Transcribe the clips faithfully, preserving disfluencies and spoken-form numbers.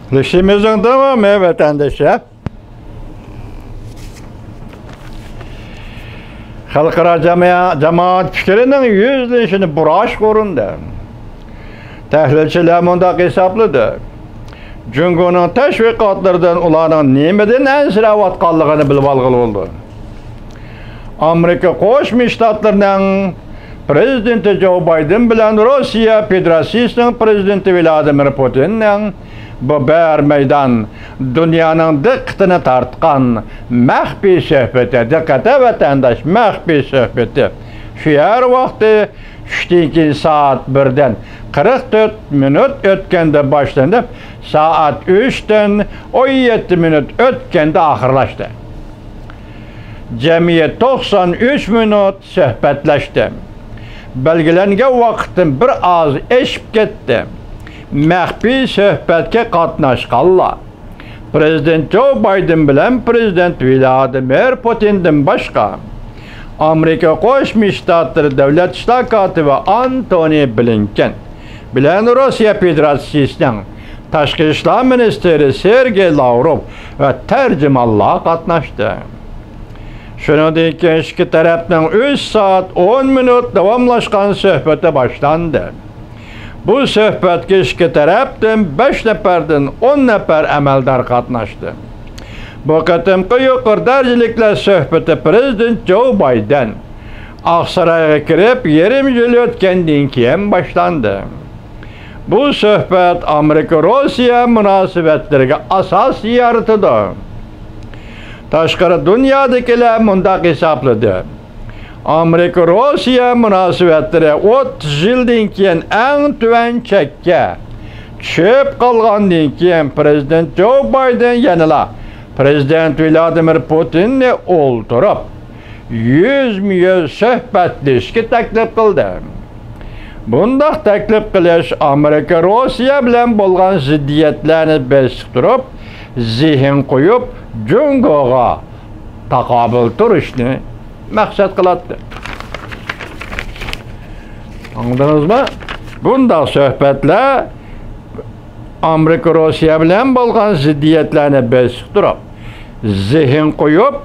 سۆزلىشىمىزنىڭ داۋامى، ۋەتەنداشلار. خەلقئارا جامائە-، جامائەت پىكرىنىڭ يۈزلىنىشىنى بۇراشقا ئۇرۇندى. تەھلىلچىلەر مۇنداق ھېسابلىدى: جۇڭگونىڭ تەشۋىقاتلىرىدىن ئۇلارنىڭ نېمىدىن ئەنسىرەۋاتقانلىقىنى بىلىۋالغىلى بولىدۇ. ئامېرىكا قوشما شتاتلىرىنىڭ پرېزىدېنتى جو بايدېن بىلەن روسىيە فېدېراتسىيىسىنىڭ پرېزىدېنتى ۋلادىمىر پۇتىننىڭ بۇ بىر مەيدان دۇنيانىڭ دىققىتىنى تارتقان مەخپىي سۆھبىتى، دىققەت ۋەتەنداش، مەخپىي سۆھبىتى شۇ يەر ۋاقتى چۈشتىن كېيىن سائەت بىردىن قىرىق تۆت مىنۇت ئۆتكەندە باشلىنىپ، سائەت ئۈچتىن ئون يەتتە مىنۇت ئۆتكەندە ئاخىرلاشتى. جەمئىي توقسان ئۈچ مىنۇت سۆھبەتلەشتى. بەلگىلەنگەن ۋاقىتتىن بىر ئاز ئېشىپ كەتتى. مەخپىي سۆھبەتكە قاتناشقانلار، پرېزىدېنت جو بايدېن بىلەن پرېزىدېنت ۋلادىمىر پۇتىندىن باشقا، ئامېرىكا قوشما شتاتلىرى دۆلەت ئىشلار كاتىپى ئانتونى بلىنكېن بىلەن روسىيە فېدېراتسىيىسىنىڭ تاشقى ئىشلار مىنىستىرى سېرگېي لاۋروف ۋە تەرجىمانلار قاتناشتى. شۇنىڭدىن كېيىن ئىككى تەرەپنىڭ ئۈچ سائەت ئون مىنۇت داۋاملاشقان سۆھبىتى باشلاندى. بۇ سۆھبەتكە ئىككى تەرەپتىن بەش نەپەردىن ئون نەپەر ئەمەلدار قاتناشتى. بۇ قېتىمقى يۇقىرى دەرىجىلىكلەر سۆھبىتى پرېزىدېنت جو بايدېن ئاقسارايغا كىرىپ يېرىم يىل ئۆتكەندىن كېيىن باشلاندى. بۇ سۆھبەت ئامېرىكا-روسىيە مۇناسىۋەتلىرىگە ئاساس يارىتىدۇ. تاشقىرى دۇنيادىكىلەر مۇنداق ھېسابلىدى: ئامېرىكا-روسىيە مۇناسىۋەتلىرى ئوتتۇز يىلدىن كېيىن ئەڭ تۆۋەن چەككە چۈشۈپ قالغاندىن كېيىن، پرېزىدېنت جو بايدېن يەنىلا پرېزىدېنت ۋلادىمىر پۇتىننى ئولتۇرۇپ، يۈزمۇ يۈز سۆھبەتلىشىشكە تەكلىپ قىلدى. بۇنداق تەكلىپ قىلىش ئامېرىكا روسىيە بىلەن بولغان زىددىيەتلەرنى بېسىقتۇرۇپ، زېھىن قويۇپ، جۇڭگوغا تاقابىل تۇرۇشنى مەقسەت قىلاتتى. ئاڭلىدىڭىزمۇ؟ بۇنداق سۆھبەتلەر ئامېرىكا روسىيە بىلەن بولغان زىددىيەتلەرنى بېسىقتۇرۇپ، زېھىن قويۇپ،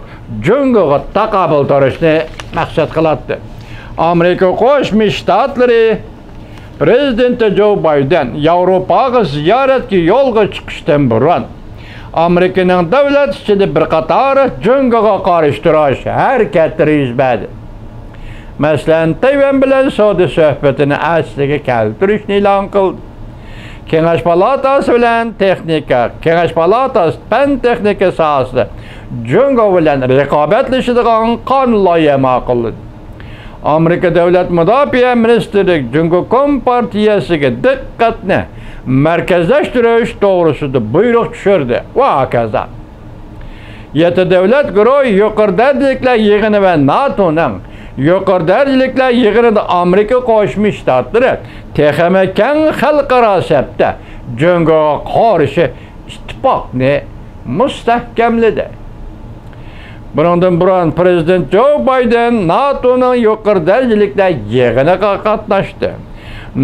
جۇڭگوغا تاقابىل تۇرۇشنى مەقسەت قىلاتتى. ئامېرىكا قوشما شتاتلىرى پرېزىدېنتى جو بايدېن ياۋروپاغا زىيارەتكە يولغا چىقىشتىن بۇرۇن، ئامېرىكىنىڭ دۆلەت ئىچىدە بىر قاتار جۇڭگوغا قارشى تۇرۇش ھەرىكەتلىرى يۈز بەردى. مەسىلەن، تەيۋەن بىلەن سودا سۆھبىتىنى ئەسلىگە كەلتۈرۈشنى ئېلان قىلدى. كېڭەش پالاتاسى بىلەن تېخنىكا، كېڭەش پالاتاسى پەن تېخنىكا ساھەسىدە جۇڭگو بىلەن رىقابەتلىشىدىغان قانۇن لايىھە ماقۇللىدى. ئامېرىكا دۆلەت مۇداپىئە مىنىستىرلىكى جۇڭگو كومپارتىيەسىگە دىققەتنى مەركەزلەشتۈرۈش توغرىسىدا بۇيرۇق چۈشۈردى ۋە ھاكازا. يەتتە دۆلەت گۇرۇھى يۇقىرى دەرىجىلىكلەر يىغىنى ۋە ناتونىڭ يۇقىرى دەرىجىلىكلەر يىغىنىدا ئامېرىكا قوشما شتاتلىرى تېخىمۇ كەڭ خەلقئارا سەپتە جۇڭگوغا قارشى ئىتتىپاقنى مۇستەھكەملىدى. بۇنىڭدىن بۇرۇن پرېزىدېنت جو بايدېن ناتونىڭ يۇقىرى دەرىجىلىكلەر يىغىنىغا قاتناشتى.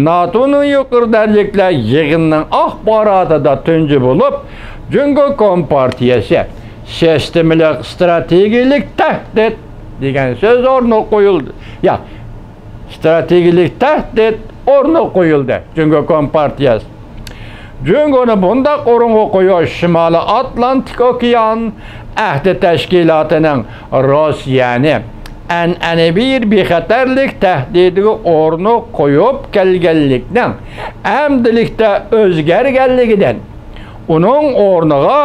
ناتونىڭ يۇقىرى دەرىجىلىكلەر يىغىنىنىڭ ئاخباراتىدا تۇنجى بولۇپ، جۇڭگو كومپارتىيەسى سىستېمىلىق ستراتېگىيەلىك تەھدىت دېگەن سۆز ئورنىغا قويۇلدى. يا، ستراتېگىيەلىك تەھدىت ئورنىغا قويۇلدى. جۇڭگو كومپارتىيەسى جۇڭگونى بۇنداق ئورۇنغا قويۇش شىمالىي ئاتلانتىك ئوكيان ئەھدى تەشكىلاتىنىڭ روسىيەنى ئەنئەنىۋى بىخەتەرلىك تەھدىتىگە ئورنىغا قويۇپ كەلگەنلىكنىڭ ئەمدىلىكتە ئۆزگەرگەنلىكىدىن، ئۇنىڭ ئورنىغا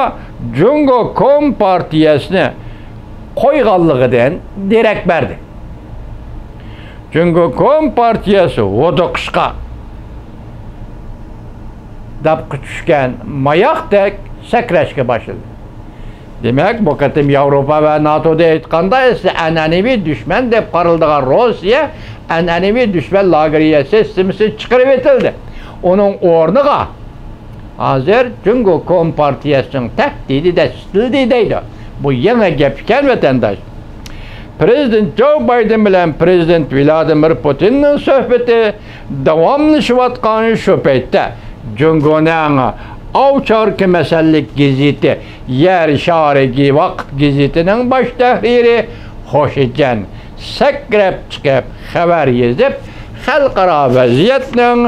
جۇڭگو كومپارتىيەسىنى قويغانلىقىدىن دېرەك بەردى. جۇڭگو كومپارتىيەسى ھودۇقۇشقا، داپقا چۈشكەن ماياقتەك سەكرەشكە باشلىدى. دېمەك، بۇ قېتىم ياۋروپا ۋە ناتودا ئېيتقاندا، ئەسلى ئەنئەنىۋى دۈشمەن دەپ قارىلىدىغان روسىيە ئەنئەنىۋى دۈشمەن لاگېرى سىستېمىسى چىقىرىۋېتىلدى. ئۇنىڭ ئورنىغا ھازىر جۇڭگو كومپارتىيەسىنىڭ تەھدىتى دەسسىتىلدى دەيدۇ. بۇ يېڭى گەپ ئىكەن، ۋەتەنداش. پرېزىدېنت جو بايدېن بىلەن پرېزىدېنت ۋلادىمىر پۇتىننىڭ سۆھبىتى داۋاملىشىۋاتقان شۇ پەيتتە، جۇڭگونىڭ ئاۋچاركا مەسەللىك گېزىتى، يەر شارى ۋاقىت گېزىتىنىڭ باش تەھرىرى خوشىجان سەكرەپ چىقىپ خەۋەر يېزىپ، خەلقئارا ۋەزىيەتنىڭ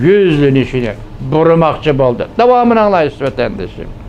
يۈزلىنىشىنى بۇرىماقچى بولدى. داۋامىنى ئاڭلايسىز، ۋەتەندىشىم.